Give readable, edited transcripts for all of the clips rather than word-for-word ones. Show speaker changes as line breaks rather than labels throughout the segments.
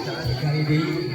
Sekali deui.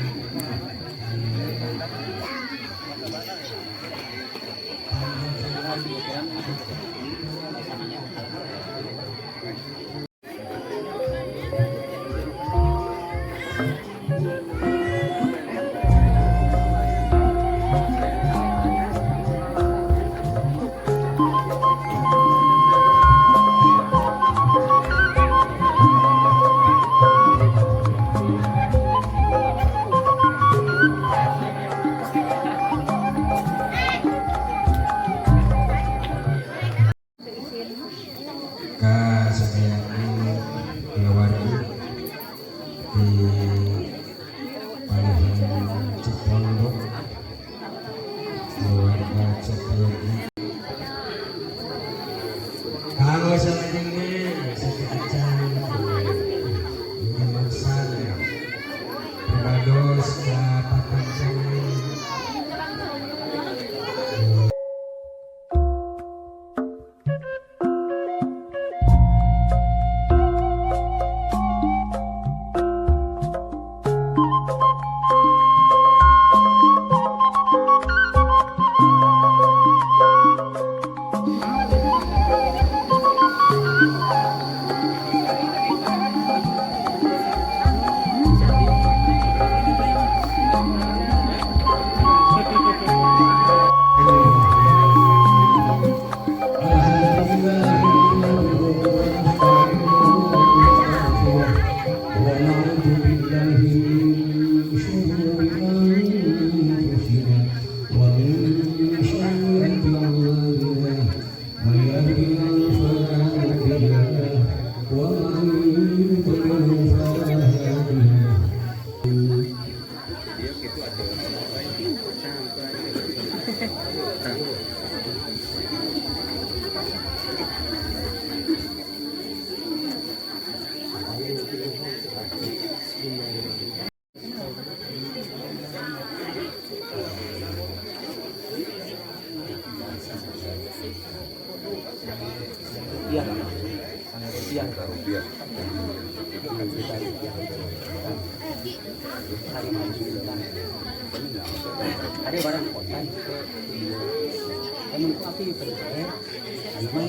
Ka sadayana keluarga di Palihan Cipondok, keluarga Cipyogi, kanggo salajengna sateuacan maksa perbados ka papanjangan. ونعوذ بالله من شرور أنفسنا ومن سيئات أعمالنا. من يهده الله فلا مضل له ومن يضلل فلا هادي له.
Dia gitu ada sampai.
Rupiah, rupiah,
Rupiah.
Juta rupiah. 5 juta. Ada barang kontan. Emang ku api percaya. Anu kan.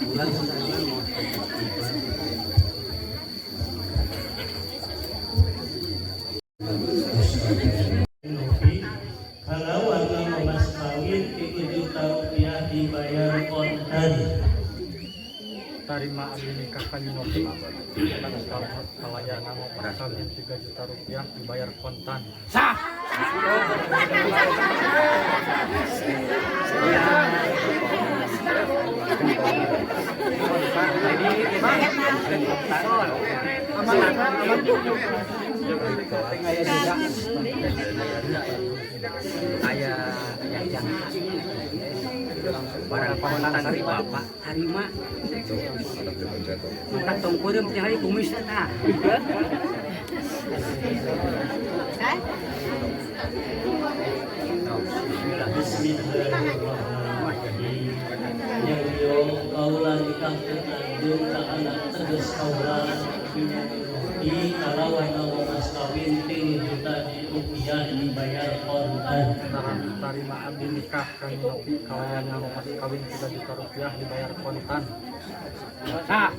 Bulan sebulan mau.
Novi kalawan nganggo mas kawin Rp3 juta dibayar kontan.
Tarima abdi nikah ka Nyi Novi kalayan nganggo mas kawin Rp3 juta dibayar kontan.
Sah. Jadi aman aman. Aya aya jangka barang kontan dari bapak tarima. Maka tong peureum tinggali kumis tah.
Bismillahirrahmanirrahim. Yang yo kaula nikahkeun anjeun ka anak teges kaula Novi kalawan nganggo mas kawin Rp3 juta dibayar kontan.
Tarima abdi nikah ka Nyi Novi kalayan nganggo mas kawin Rp3 juta dibayar kontan.
Sah.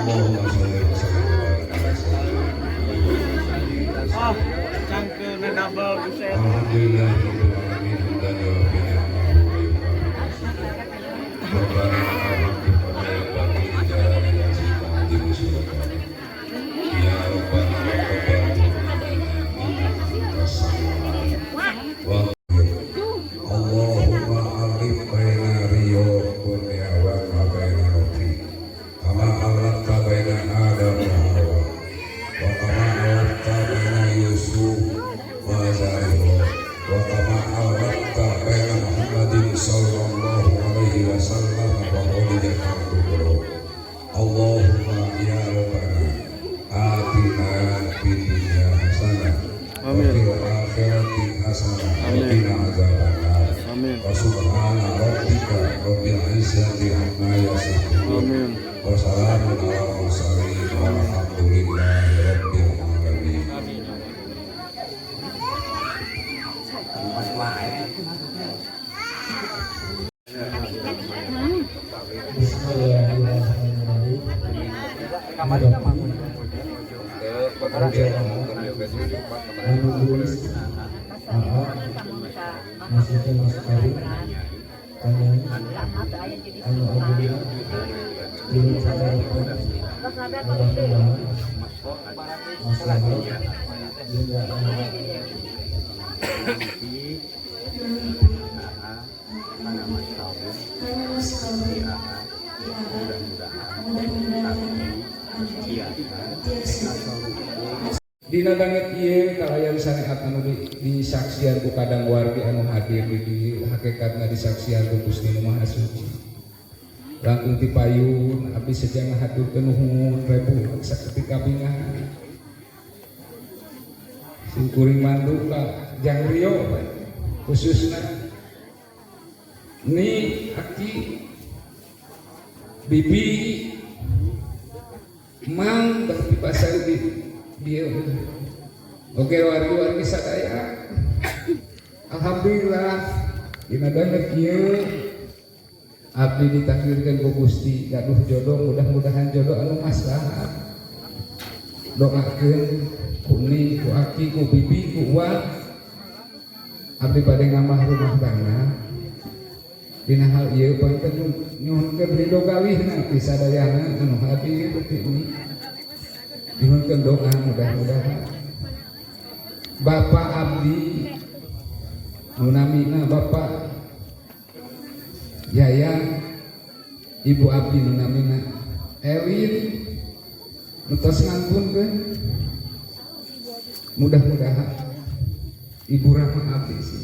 اللهم صل وسلم وبارك على سيدنا محمد.
Oh, cangkeun double buset.
الحمد لله رب العالمين حمدا يوافي نعمه ويكافئ مزيده. ربنا لك الحمد كما ينبغي لجلال وجهك وعظيم سلطانك. يا ربنا تقبل منا انك انت السميع العليم. اللهم ألف بين Rio Kurniawan wa بين Novi كما ألفت بين آدم وحواء وكما ألفت بين يوسف وزاره وكما ألفت بين محمد صلى الله عليه وسلم وخديجة الكبرى. اللهم يا ربنا آتنا في الدنيا حسنة وفي الآخرة حسنة وقنا عذاب النار. وسبحان ربك رب العزة عما amma yasifun. Wa salamun alal mursalin walhamdulillahi rabbil alamin.
Bismillahirrahmanirrahim. Anu tulis AA masukkan mas kawin kanan anu ageuna 3 juta rupiah, mudah-mudahan maslahat juga anak.
Karena mas kawin di AA, mudah-mudahan tiasa.
Dina danget ieu kalayan syariat anu disaksian ku kadang wargi anu hadir di dieu, hakikatna disaksian ku Gusti Nu Maha Suci. Langkung ti payun abdi seja ngahaturkeun nuhun rebu saketik kabingahan. Simkuring mandu ka Jang Rio khususna ni aki bibi mang berarti pasar di dieu. Oke, wargi-wargi sadaya, alhamdulillah dina danget ieu abdi ditakdirkeun ku Gusti gaduh jodoh, mudah-mudahan jodoh anu maslahat. Doakeun ku ni, ku aki, ku bibi, ku uwa, abdi bade ngamah rumah tangga. Dina hal ieu panten nyuhunkeun ridho galihna ti sadayana anu hadir ti ini. Nyuhunkeun doa, mudah-mudahan Bapak abdi nu namina Bapak Yaya, Ibu abdi nu namina Elin nu tos ngantunkeun, mudah-mudahan Ibu Rahma abdi sih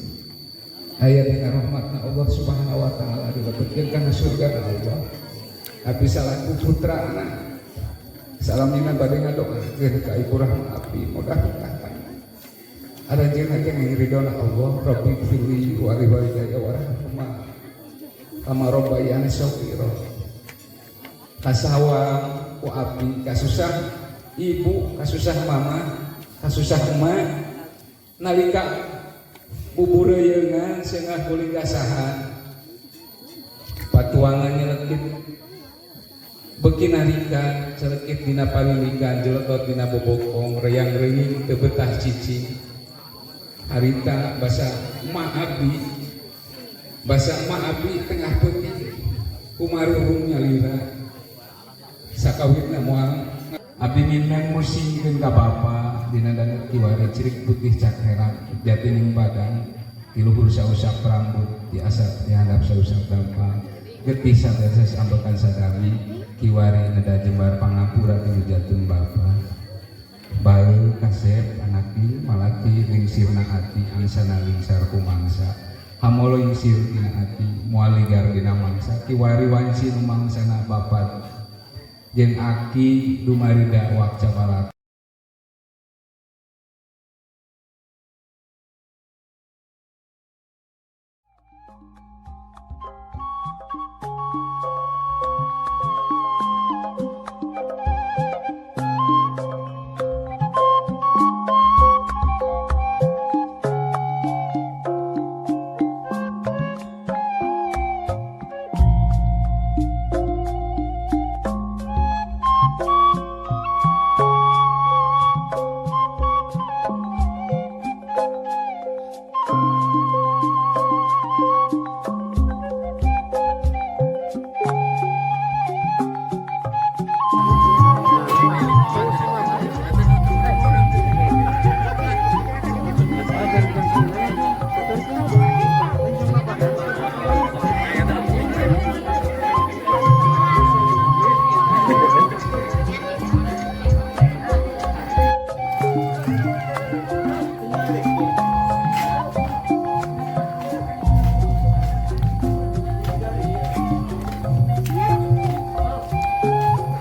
aya dina rahmatna Allah Subhanahu wa taala, dilebetkeun kana surga Allah. Abdi salaku putrana salamina bade ngadoakeun ka Ibu Rahma abdi, mudah-mudahan aranjeunna teh ridona Allah. Rabbi firli wa li walidayya warhamhuma kama rabbayani shaghira. Kasawang ku abdi kasusah ibu, kasusah mama, kasusah emak nalika bubureyeungan sengah kuling gasahan patuangan nyelekit beki narika celekit dina palilikan, jeletot dina bobokong, reyang reuing teu betah cicing. Harita basa emak abdi, basa emak abdi tengah peuting kumaruhung nyalira sakawitna moal abdi minang musingkeun ka bapa. Dina danget kiwari cirik putih cakrerak jatining badan, ti luhur sausap rambut, di asap di handap sausap dampal, getih satetes ambekan sadami, kiwari neda jembar pangapura ti jatun bapa. Bae kasep anaki malati lingsirna ati angsana lingsar kumangsa hamolo lingsir dina ati moal ligar dina mangsa. Kiwari wanci nu mangsana bapat jeung aki dumarida wakca balak.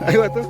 Ayo atuh.